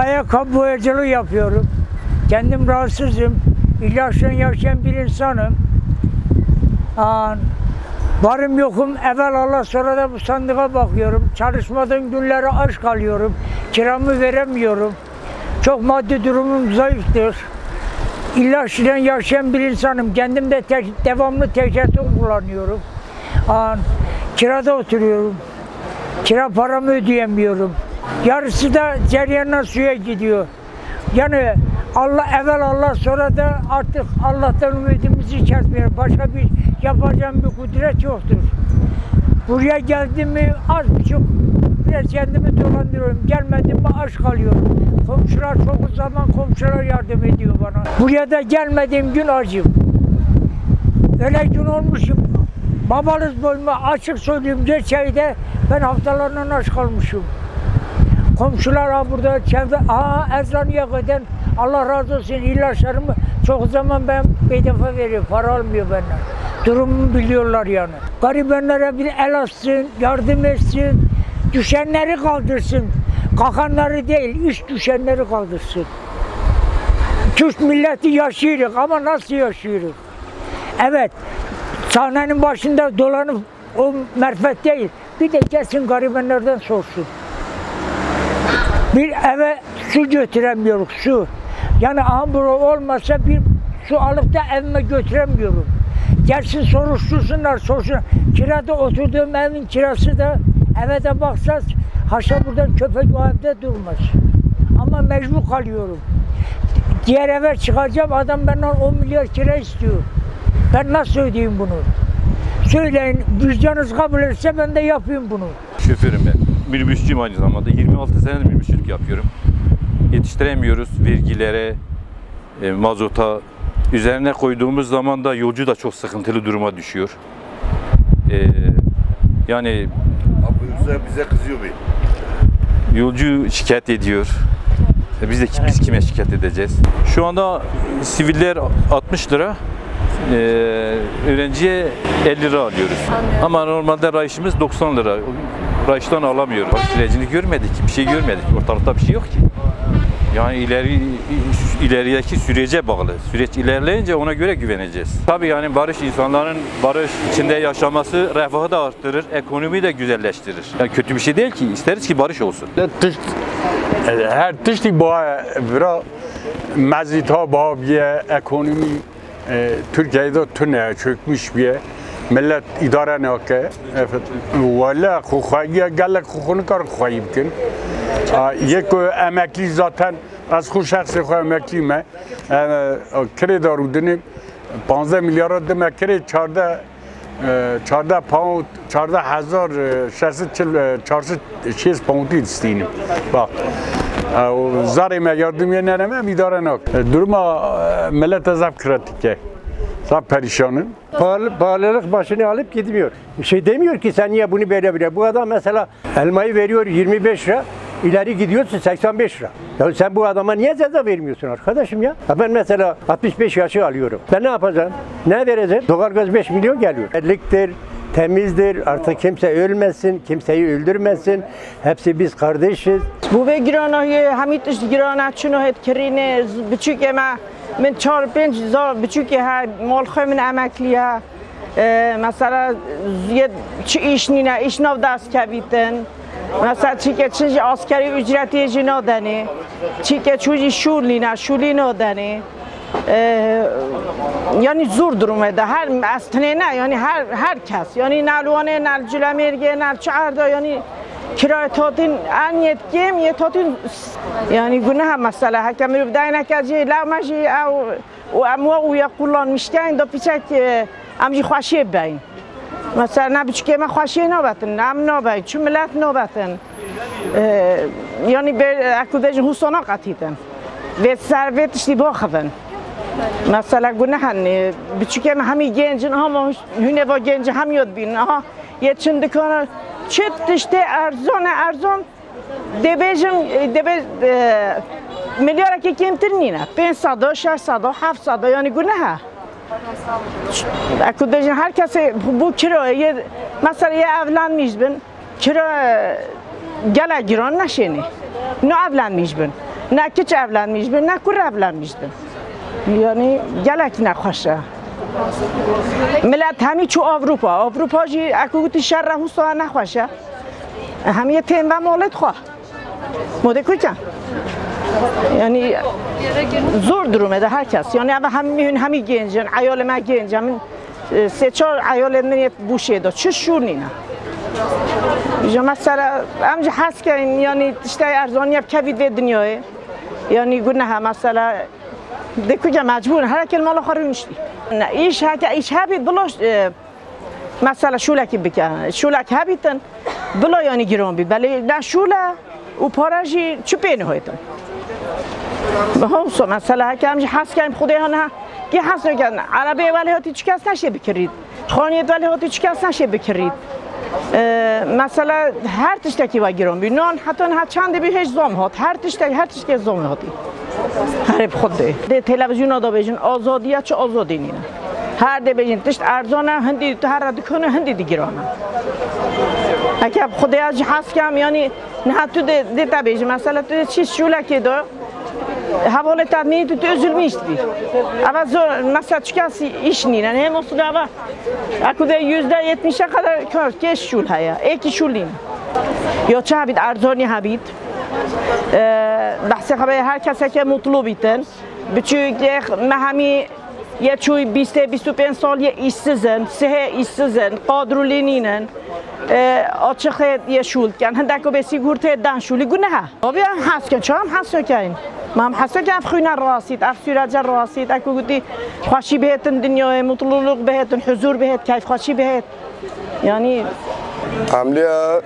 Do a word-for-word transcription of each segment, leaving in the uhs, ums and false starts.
Ayakkabı boyacılığı yapıyorum. Kendim rahatsızım. İlaçla yaşayan bir insanım. An, varım yokum, evvel Allah, sonra da bu sandığa bakıyorum. Çalışmadığım günleri aç kalıyorum. Kiramı veremiyorum. Çok maddi durumum zayıftır. İlaçla yaşayan bir insanım. Kendim de te-, devamlı teşekkür kullanıyorum. An, kirada oturuyorum. Kira paramı ödeyemiyorum. Yarısı da ceryandan suya gidiyor. Yani Allah, evvel Allah, sonra da artık Allah'tan ümidimizi kesmiyor. Başka bir yapacağım bir kudret yoktur. Buraya geldim mi az buçuk biraz kendimi dolandırıyorum. Gelmedim mi aç kalıyorum. Komşular, çoğu zaman komşular yardım ediyor bana. Buraya da gelmediğim gün acım. Öyle gün olmuşum. Babanız boyuma açık söyleyeyim, gerçeği de ben haftalarla aç kalmışım. Komşular ha burada çevre, aha, eczaneye giden, Allah razı olsun, ilaçlarımı çoğu zaman ben bedava veriyor, para almıyor benden. Durumumu biliyorlar yani. Garibanlara bir el atsın, yardım etsin, düşenleri kaldırsın. Kalkanları değil, iş düşenleri kaldırsın. Türk milleti yaşıyoruz ama nasıl yaşıyoruz? Evet, sahnenin başında dolanıp o marifet değil. Bir de gelsin garibanlardan sorsun. Bir eve su götüremiyoruz, su. Yani aha, bu olmasa bir su alıp da evime götüremiyorum. Gelsin soruştursunlar, sorsun. Kirada oturduğum evin kirası da, eve de baksanız, haşa buradan köpek o evde durmaz. Ama mecbur kalıyorum. Diğer eve çıkacağım, adam benden on milyar kira istiyor. Ben nasıl ödeyeyim bunu? Söyleyin, vicdanınız kabul etse ben de yapayım bunu. Şoförüm ben. Minibüsçüyüm aynı zamanda. Yirmi altı senedir minibüsçülük yapıyorum. Yetiştiremiyoruz vergilere, e, mazota. Üzerine koyduğumuz zaman da yolcu da çok sıkıntılı duruma düşüyor. E, yani Abi bize, bize kızıyor bir. Yolcu şikayet ediyor. E, biz de ki- biz kime şikayet edeceğiz? Şu anda siviller altmış lira, e, öğrenciye elli lira alıyoruz. Anlıyorum. Ama normalde rayışımız doksan lira. Rayıştan alamıyoruz. Sürecini görmedik, bir şey görmedik. Ortalıkta bir şey yok ki. Yani ileri ilerideki sürece bağlı. Süreç ilerleyince ona göre güveneceğiz. Tabii yani barış, insanların barış içinde yaşaması refahı da arttırır, ekonomiyi de güzelleştirir. Yani kötü bir şey değil ki, isteriz ki barış olsun. Tişt, e, her tiştî baha vira mezîta baha bûye, ekonomî, e, Türkiye'de tune çökmüş bûye. Millet idare nake. Wele xwexweyiye gelek xwe nikar xweyî bikin. A, yek ku emeklî zaten, ez xwe şexsê xwe emeklî me. E, kirê darûdinê panzdeh milyara dime kirê çardeh, e, çardeh pound, çardeh hezar, e, şeş sed çil, e, çar sed şêst poundî distînim. Bak. E, û zarê me yardımê nereme, em idare nak. E, duruma, e, millet zaf kratîk e. Zaf perîşan in. Pahalı-, pahalılık başını alıp gitmiyor. Bir şey demiyor ki sen niye bunu böyle bile. Bu adam mesela elmayı veriyor yirmi beş lira, ileri gidiyorsun seksen beş lira. Ya sen bu adama niye ceza vermiyorsun arkadaşım ya? Ya ben mesela altmış beş yaşı alıyorum. Ben ne yapacağım? Ne vereceğim? Doğalgaz beş milyon geliyor. Elliktir, temizdir, artık kimse ölmesin, kimseyi öldürmesin. Hepsi biz kardeşiz. Bu ve girana ye, hemî tişt girana, çino het kirîne, biçûkê me, min çar pênc za biçûkê he, mal xwe min emeklî ye. E, mesela, yê çi îş nîne, îş nav dest kevîtin. Mesela, çîke çi jî askerî ücretê jî nadenê. Çîke çû jî şûl nîne, şûlî nadenê. E, yani zor durumê de, her, ez tinê ne, yani her, her kes. Yani ne li Wanê, ne li Culemêrgê, ne li çi erda, yani kirayê tatîn en yê kêm, yê tatîn, yani guneh e mesela. Heke mirov deyneke jî, lewme jî, ew, û em wa û ya kullanmışken da piçek, e, em jî xweşiyê beyin. Mesela ne biçûkê me xweşiyê nabetin, ne em nabeyin, çi milet nabetin. E, yani bê, eku bêjin hûsana qetîtin. Vê ser vê tiştî baxivin. Mesela guneh in, e, biçûkê me hemî genc in, ama hûnê va genc in, hemî yad bînin. Aha, yê çin dikana, çi tiştê erzan e, erzan, Dê bêjim, dê bê, e, milyarekî kêmtir nîne. Pênc sed, şeş sed, heft sed, yani guneh e. Eku bêjin her kesê bu kiro, yê, mesela yê evlenmiş bin, kiro, e, gelek giran neşênê. No evlenmiş bin. Ne kiç evlenmiş bin, ne kur evlenmiş bin. Yani gelek nexweş e. Millet hemî çû Avrupa. Avrupa jî eku gotî şer e, husa nexweş e. Hemî tên ve malêt xwe. Modê kuken. Yani zor durumê de herkes. Yani eve hemî hûn hemî genc in, eyalê me genc e. Min, e, sê çar eyalê min yê bûşê de. Çi şûr nîne. Ji mesela em jî hez keyin, yani tiştê erzanî ye kevî vê dinyayê. Yani gunehe mesela. De kuke mecbûr in, herek li mala xwe rûniştî. Ne, îş heke îş hebî, bilo, e, mesela şûlekî bike. Şûlek hebîtin, bilo yani giran bî. Belê ne şûle û para jî çi pê nihêtin. Hewso mesela heke em jî hes kein Xwedê hene, kî hes nekin. Erebê welê hatî çi kes neşê bikirît. Xaniyê welê hatî çi kes neşê bikirît. Ee, mesela her tiştekî ve giran bî. Nan heta niha çendê bî hêj zam hat. Her tiştek, her tiştekê zam hatî. Herê bi xwe dê. Dê televizyona da bêjin azadiya çi azadî nîne. Her dê bêjin tişt erzan e, hindî tu her re dikane, hindî di giran e. Eke bi xwe dê ez jî hes kem, yani niha tu dê, dê te bêjin. Mesela tu dê çi şûlekê de, hevalê te nî tu, tu zulmîş dibî. Eva zor, mesela çikas îş nîne. Ne mosulu eva. Eku de yüzde yetmişe kadar kar, keş şûl heye. Êkî şûl nîne. Ya çi hebît, erzanî hebît. Ee, behsê xwe bê her keseke mutlu bîtin. Biçûk, me hemî ye çûy bîstê, bîst û pênc sal ye îşsiz in, sihê îşsiz in, qadrûlî nînin. Ee, açixê ye şûl dikin. Hindek ku bê sîgûrtê dan şûlî gunehe. Abi em hes kin, çawa em hes nekeyin? Ma em hes nekin, ev xwîne rasît, ev sürece rasît, eku gotî xweşî bihêtin dinyayê, mutluluk bihêtin, huzur bihêt, keyfxweşî bihêt. Yani Em lê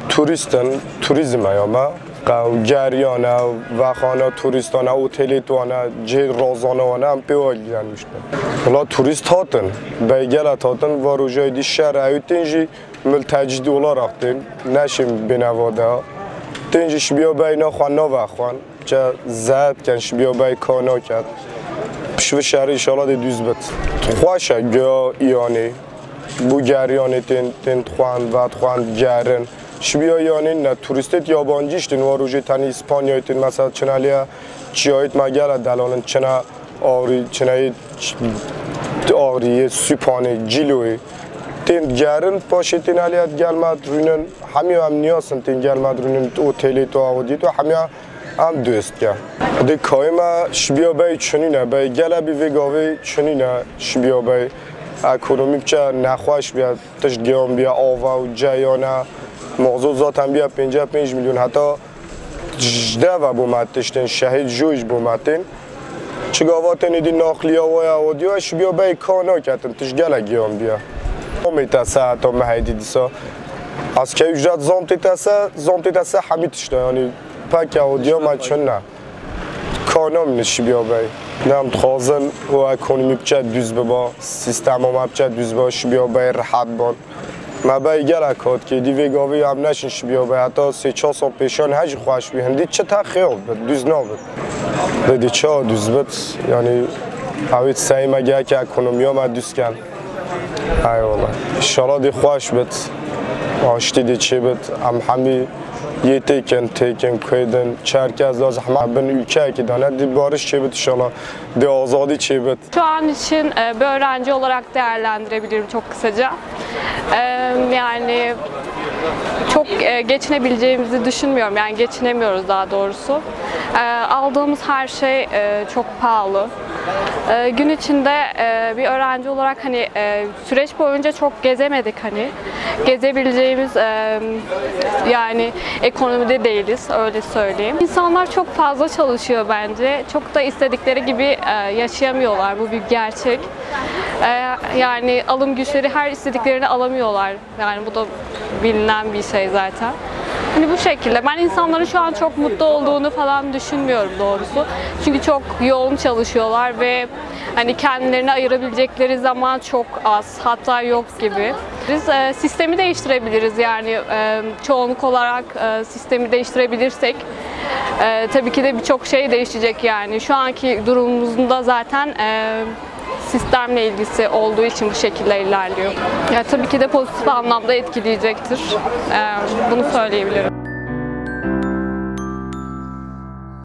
turîst in, turîzm e ya me. Qew geriyan e, vexana turîstan e, otelê wan e, cihê razana wan e, em pê wa gelmiş bin. Wela turîst hatin, belgelet hatin, va rojayê dî şer e, ew tên jî mülteci olarak tên, neşên bêneva de. Tên jî şibiya beyna xwe navexwen. Çe zehmet ken, şibiya bey ka naket. Pişt vê şerê înşallah dê dûz bit. Xweş e, guya îyanê. Bû geriyanê tên, tên dixwend, vedixwend, gerin. Şibiya îyanê ne, turîstêt yabancî jî tên, wa rojê tenê Îspanyayê tên, mesela çine lê çiyayêt me gele delalin, çine Ağrî, çineyê Ağrîyê, Süphanê, Cîloyê. Tên gerin, paşê tên aliyet gel me rûnin, hemiya em niyasin tên gel me rûnin, otelê to, awadiyê to, hemiya em dost ke. Dê kayê me şibiya bey çinîne, bey gele bî vê gavê çinîne şibiya bey. Ekonomî biçe nexweş biye, tişt giyan biye, ava û ceyane. Mazot zaten biye pêncî pênc milyon, heta ji deh ve bo me tiştên şehîd jû ji bo me tên. Çi gava tên êdî naqliya waya odiya, şibiya bey ka naketin, tişt gelek giyan biye. Omê te se heta me heydî dîsa. Asgari ücret zam tê te se, zam tê te se hemî tişta, yani pek ya odiya me çin ne. Ka namîne şibiya bey. Ne em dixwazin û ekonomî biçe dûz biba, sîstema me biçe dûz biba, şibiya bey rehet ban. Me bey gelek hat kê, dî vê gavê em neşin şibiya bey. Heta sê çar sal pêşan he jî xweş bî. Hindî çi te xeyal bit, dûz nabit. Dê dî çawa dûz bit? Yani ewê sey me gel ke ekonomiya me dûz ken. Eyvallah. Înşallah dê xweş bit. Aştî dê çê bit. Em hemî yê têkin, têkin, kuêdin, çerkez, laz, hema bin ülkeyekî dane. Dê barış çê bit înşallah. Dê azadî çê bit. Şu an için e, bir öğrenci olarak değerlendirebilirim çok kısaca. E, yani çok e, geçinebileceğimizi düşünmüyorum. Yani geçinemiyoruz daha doğrusu. E, aldığımız her şey e, çok pahalı. E, gün içinde e, bir öğrenci olarak hani e, süreç boyunca çok gezemedik hani. Gezebileceğimiz e, yani ekonomide değiliz, öyle söyleyeyim. İnsanlar çok fazla çalışıyor bence. Çok da istedikleri gibi e, yaşayamıyorlar. Bu bir gerçek. E, yani alım güçleri, her istediklerini alamıyorlar. Yani bu da bilinen bir şey zaten. Hani bu şekilde. Ben insanların şu an çok mutlu olduğunu falan düşünmüyorum doğrusu. Çünkü çok yoğun çalışıyorlar ve hani kendilerine ayırabilecekleri zaman çok az, hatta yok gibi. Biz e, sistemi değiştirebiliriz yani e, çoğunluk olarak e, sistemi değiştirebilirsek e, tabii ki de birçok şey değişecek yani. Şu anki durumumuzda zaten e, sistemle ilgisi olduğu için bu şekilde ilerliyor. Ya, tabii ki de pozitif anlamda etkileyecektir. E, bunu söyleyebilirim.